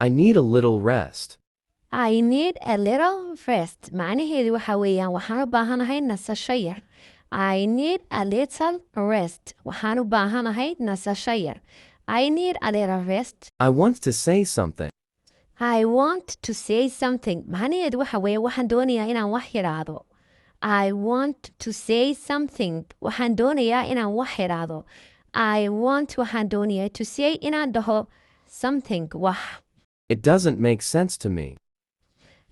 I need a little rest. I need a little rest macnaheedu waxa weeyaan waxaan u baahanahay nasasho yar. I need a little rest, waxaan u baahanahay nasasho yar. I need a little rest. I want to say something. I want to say something macnaheedu waxa weeye waxaan doonayaa inaan wax yidhaahdo. I want to say something, waxaan doonayaa inaan wax idhaahdo. I want, waxaan doonayaa, to say, inaan dhaho, something, wax. It doesn't make sense to me.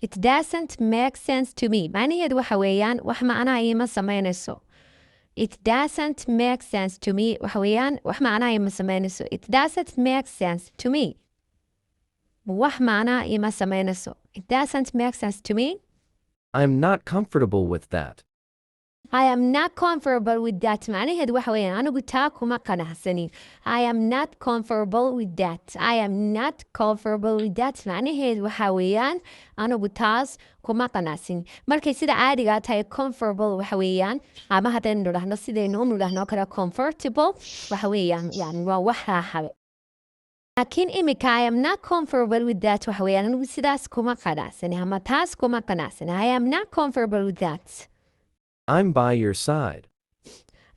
It doesn't make sense to me macnaheedu waxa weeyaan wax macnaha iima samaynayso. It doesn't make sense to me waxa weeyaan wax macnaha iima samaynayso. It doesn't make sense to me, wax macnaha iima samaynayso. It doesn't make sense to me. I'm not comfortable with that. I am not comfortable with that macnaheedu waxa weeyaan anigu taa kuma qanacsani. I am not comfortable with that. I am not comfortable with that macnaheedu waxa weeyaan anigu taas kuma qanacsin. Markay sida caadiga tahay, comfortable waxa weeyaan ama haddaynu nidhahno sidaynu u nidhahno kale comfortable waxa weeyaan yani waa wax raaxabe, laakiin imika I am not comfortable with that waxa weeyaan anigu sidaas kuma qanacsani ama taas kuma qanacsani. I am not comfortable with that. I'm by your side.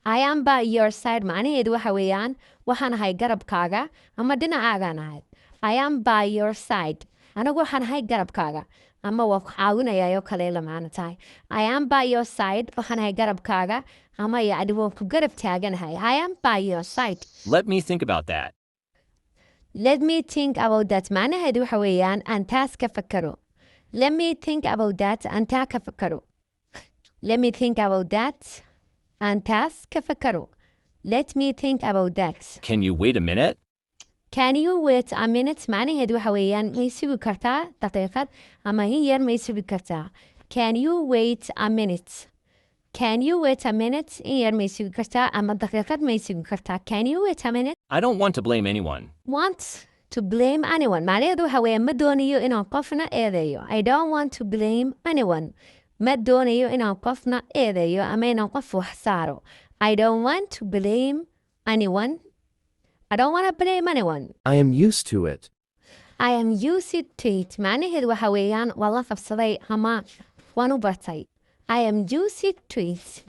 I am by your side macnaheedu waxa weeyaan waxaan ahay garabkaaga ama dhinacaagaan ahay. I am by your side, anigu waxaan ahay garabkaaga ama waa ku caawinayaa oo kale la macno tahay. I am by your side, waxaan ahay garabkaaga ama yacni waan ku garab taaganahay. I am by your side. Let me think about that. Let me think about that macnaheedu waxa weeyaan aan taas ka fakaro. Let me think about that, aan taa ka fakaro. Let me think about that, aan taas ka fakaro. Let me think about that. Can you wait a minute? Can you wait a minute macnaheedu waxa weeyaan may sugi kartaa daqiiqad ama in yar may sugi kartaa. Can you wait a minute? Can you wait a minute? In yar may sugi kartaa ama daqiiqad may sugi kartaa. Can you wait a minute? I don't want to blame anyone. Want to blame anyone macnaheedu waxa weeyaan ma doonayo inaan qofna eedeeyo. I don't want to blame anyone, ma doonayo inaan qofna eedeeyo ama inaan qof wax saaro. I don't want to blame anyone. I don't want to blame anyone. I am used to it. I am used to it macnaheedu waxa weeyaan waa la qabsaday ama waan u bartay. I am used to it,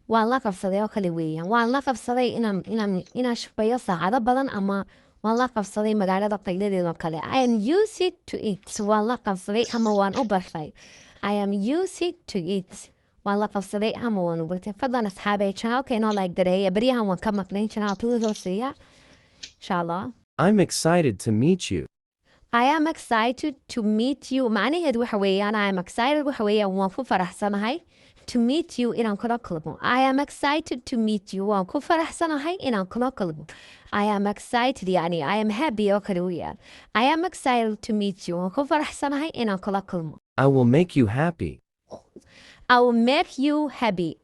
waan la qabsaday oo kale weeyaan. Waan la qabsaday inaan shaqeeyo saacado badan ama waan la qabsaday magaalada qayladeeda oo kale. I am used to it, waan la qabsaday ama waan u bartay. I am used to it, waan la qabsaday ama waan u bartay. Fadlan asxaabay, channelka inoo like gareeya. Baryahan waan ka maqnayn channelka hooseeya, insha Allah. I'm excited to meet you. I am excited to meet you macnaheedu waxa weeyaan I am excited waxa weeyaan waan ku faraxsanahay, to meet you, inaan kula kulmo. I am excited to meet you, waan ku faraxsanahay inaan kula kulmo. I am excited, yani I am happy oo kale weeyaan. I am excited to meet you, waan ku faraxsanahay inaan kula kulmo. I will make you happy. I will make you happy.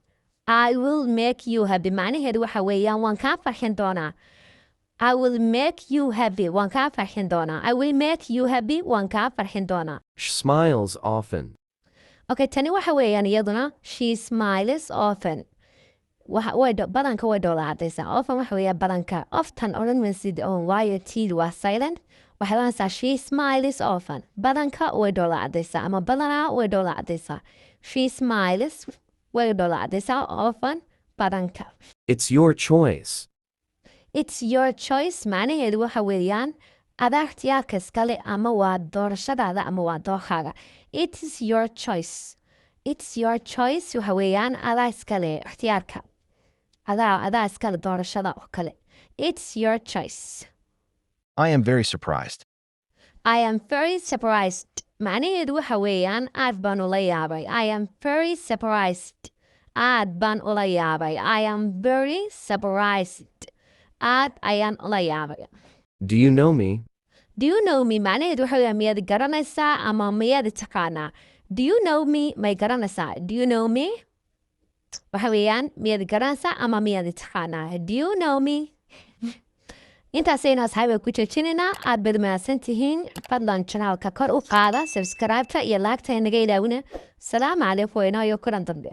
I will make you happy macnaheedu waxa weeyaan waan kaa farxin doonaa. I will make you happy, waan kaa farxin doonaa. I will make you happy, waan kaa farxin doonaa. She smiles often. Okay, tani waxa weeyaan iyaduna she smiles often. Waxa way badanka way dhoola cadaysaa. Often waxa weeyaa badanka. Often odhan maysid oo waayo T waa silent. Waxay odhanaysaa she smiles often. Badanka way dhoola cadaysaa ama badanaa way dhoola cadaysaa. She smiles, way dhoola cadaysaa, often, badanka. It's your choice. It's your choice macnaheedu waxa weeyaan adaa ikhtiyaarka iskale ama waa doorashadaada ama waa doorkaaga. It is your choice. It's your choice waxa weeyaan adaa iskale ikhtiyaarka, adaa iskale doorashada oo kale. It's your choice. I am very surprised. I am very surprised macnaheedu waxa weeyaan aad baan ula yaabay. I am very surprised, aad baan ula yaabay. I am very surprised, aad ayaan ula yaabay. Do you know me? Do you know me macnaheedu waxa weeyaan miyaad garanaysaa ama miyaad taqaanaa? Do you know me, may garanaysaa? Do you know me waxa weeyaan miyaad garanaysaa ama miyaad taqaanaa? Do you know me? Intaasaynu asxaabiga ku joojinaynaa. Aad baad mahadsan tihiin. Fadlan channelka kor u qaada, subscribe-ta iyo like-ta naga ilaawina. Salaamu calaykum, waynaayo kulan dambe.